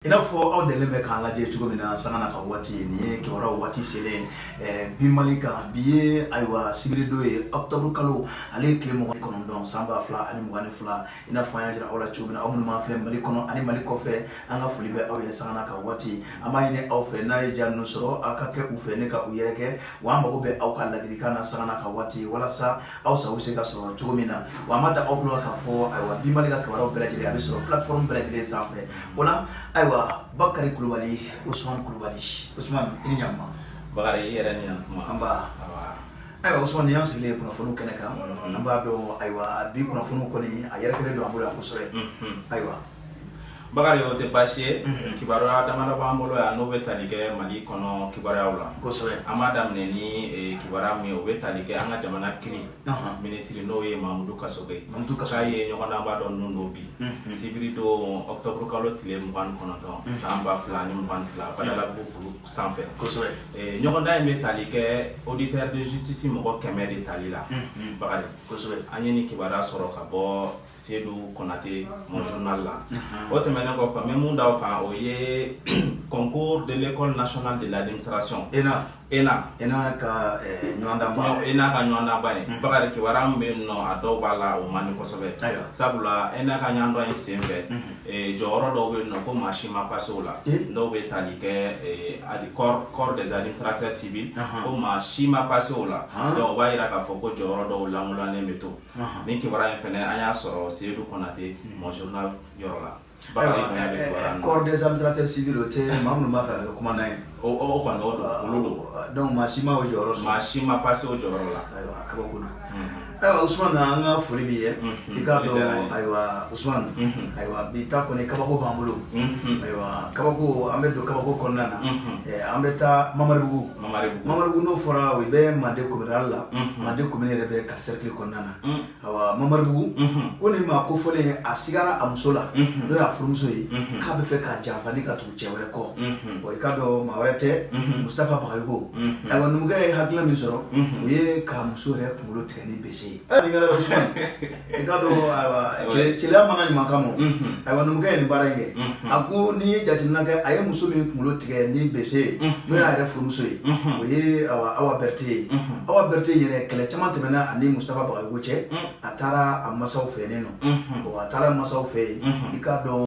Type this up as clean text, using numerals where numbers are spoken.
I n'a fɔ aw delilen bɛ k'an lajɛ cogo min na sanga n'a ka waati, nin ye kibaruyaw waati selen bi Mali kan. Bi ye, ayiwa, sibiridon ye, octobre kalo ale ye tile 29, san 2022. I n'a fɔ an y'a jira aw la cogo min na, aw minnu b'an filɛ Mali kɔnɔ ani Mali kɔfɛ, an ka foli bɛ aw ye sanga n'a ka waati. An b'a ɲini aw fɛ, n'a ye ja ninnu sɔrɔ, aw ka kɛ u fɛ ne ka u yɛrɛkɛ. Wa an mago bɛ aw ka ladilikan na sanga n'a ka waati, walasa aw sago bɛ se ka sɔrɔ cogo min na. Wa an b'a da aw tulo kan k'a fɔ, ayiwa, bi Mali ka kibaruyaw bɛɛ lajɛlen, a bɛ sɔrɔ plateforme bɛɛ lajɛlen sanfɛ. O la, ayiwa, Bakari Kulubali, Usumani Kulubali. Usumani, i ni ɲantuma. Bakari, i yɛrɛ ni ɲantuma. Nba. Ayiwa Usumani, y'an sigilen kunnafoniw kɛnɛ kan. An b'a dɔn, ayiwa, bi kunnafoniw kɔni, a yɛrɛkɛlen don an bolo yan kosɛbɛ. Ayiwa. Bakari, o tɛ baasi ye. Kibaruya damadɔ b'an bolo yan, n'o bɛ tali kɛ Mali kɔnɔ kibaruyaw la. An b'a daminɛ ni kibaruya min ye, o bɛ tali kɛ an ka jamana kiri minisiri, n'o ye Mamudu Kasoge ye. Mamudu K'a Kasoge ye ɲɔgɔndanba dɔ nun don bi, sibiri don, octobre kalo tile 29, san 2022, Badalabugu kulu sanfɛ. Ɲɔgɔndan in bɛ tali kɛ auditeur de justice mɔgɔ 100 de tali la, Bakari. An ye nin kibaruya sɔrɔ ka bɔ Seydou Konate, Mon Journal la. O tɛmɛnen kɔfɛ, n bɛ mun da o kan, o ye concours de l'École nationale de l'administration. ENA. ENA. ENA ka ɲɔgɔndanba. ENA ka ɲɔgɔndanba ye. Bakari, kibaruya min bɛ yen nɔ, a dɔw b'a la, o man di kosɛbɛ. Sabula ENA ka ɲɔgɔndan in senfɛ, jɔyɔrɔ dɔw bɛ yen nɔ ko maa si ma passé o la. Dɔw bɛ tali kɛ corps des administrateurs civils, ko maa si ma passé o la. Donc o b'a yira k'a fɔ ko jɔyɔrɔ dɔw lankolonlen bɛ to. Ni kibaruya in fɛnɛ, an y'a sɔrɔ Seydou Konate, Mon Journal yɔrɔ la. Bakari, bonya bɛ kibaruya ninnu. Corps des administrateurs civils, o tɛ maa minnu b'a fɛ ka kɛ commandant ye? O kɔni, o don, olu don. Donc maa si ma o jɔyɔrɔ sɔrɔ. Maa si ma passé o jɔyɔrɔ la. Ayiwa, kabako don. Ayiwa Usumani, an ka foli b'i ye. I k'a Foli diyara n dɔn ye. Ayiwa Usumani, ayiwa, bi ta kɔni, kabako b'an bolo. Ayiwa, kabako, an bɛ don kabako kɔnɔna na. An bɛ taa Mamaribugu. Mamaribugu. Mamaribugu, n'o fɔra, o bɛ Mande communal la. Mande commune yɛrɛ bɛ ka cercle kɔnɔna na. Ayiwa, Mamaribugu, ko nin maa kofɔlen, a sigara a muso la, n'o y'a furumuso ye, k'a bɛ fɛ k'a janfa ni ka tugu cɛ wɛrɛ kɔ. Bon, i k'a dɔn, maa wɛrɛ tɛ, Mustafa Bagayogo. Ayiwa, numukɛ ye hakilina min sɔrɔ, o ye ka muso yɛrɛ kunkolo tigɛ ni bese ye. Nin kɛra Usumani, i k'a dɔn, ayiwa, cɛlɛya mana ɲuman kama o. Ayiwa, numukɛ ye nin baara in kɛ. A ko n'i ye jateminɛ kɛ, a ye muso min kunkolo tigɛ ni bese ye, n'o y'a yɛrɛ furumuso ye, o ye, ayiwa, Awa Berete ye. Awa Berete yɛrɛ, kɛlɛ caman tɛmɛna ani Mustafa Bagayogo cɛ. A taara a masaw fɛ yen nɔ. Bon, a taara masaw fɛ yen, i k'a dɔn.